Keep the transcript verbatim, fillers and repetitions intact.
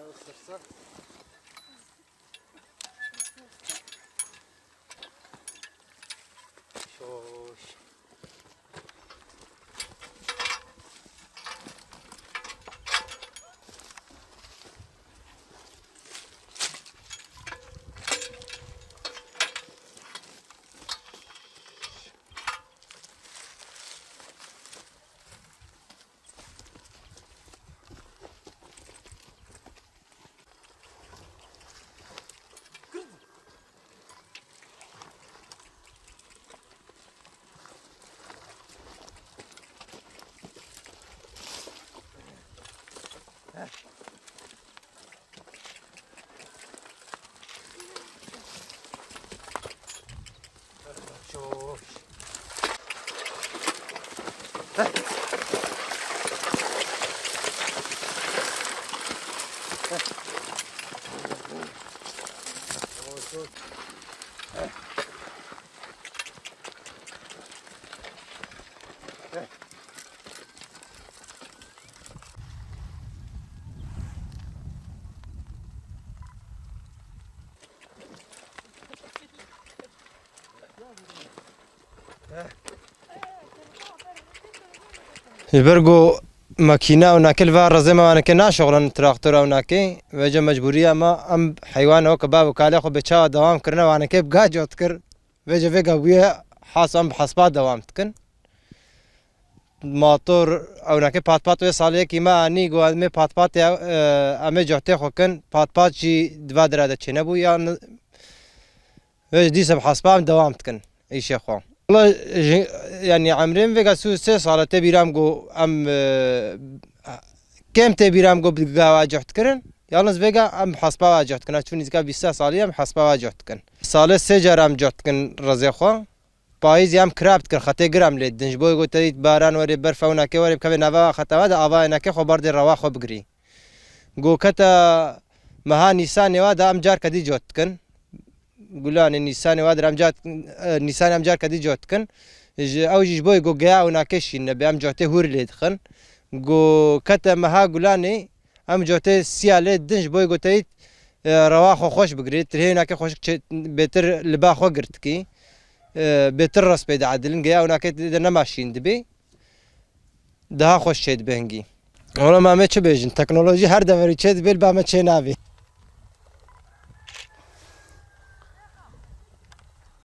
Sırsa. Şoş. Ji ber ku makîna û nakê li va rezê me wanekê naşoxlin, traktor ew nakê, vêca mecbûriya me em heywan weke bav û kalê xwe bê çawa dewam kirine wanekê bi gac ot kir. Vêca vêga bûye has em bi hespa dewam dikin. Motor ewnakê patpat wê salê yekî me anî, got, "Em ê patpatê, e, em ê cohtê xwe kin." Patpat jî di va dira de çênebû, yan vê dîsa bi hespa em dewam dikin îşê xwe. Wala ji, yanî emrê min vêga sî û sê sal e, tê bîra min got em, e, kêm tê bîra min got bi gawa coht kirin. Yalnız vêga em bi hespa wa coht dikin. Çû nîzika bîst salî em bi hespa wa coht dikin. Salê sê cara em coht dikin rezê xwe. Payîzê em kirab dikin, xetê gir em lê didin. Ji bo ku te dît baran were, berf ewnakê were, bikeve nava xeta we de, ava ewnakê xwe berdê rewa xwe bigirî. Ku kete meha Nîsanê we de em carke dî cot dikin. Gulanê Nîsanê we de em car, e, Nîsanê em carke dî cot dikin. Ji, ew jî ji bo ku geya ewnakê şîn nebe, em cotê hûr lê dixin. Ku kete meha Gulanê, em cotê siya lê didin ji bo ku te dît, e, rewa xwe xweş bigirî. Tirhê ewnakê xweşik çê-, bêtir li ba xwe girtikî. E, bêtir res pê diedilin. Geya ewnakê de nema şîn dibê. Daha xweş çê dibe hingî. Wala ma me çi bêjin? Teknolojî her deverî çê dibe, li ba me çê nabê.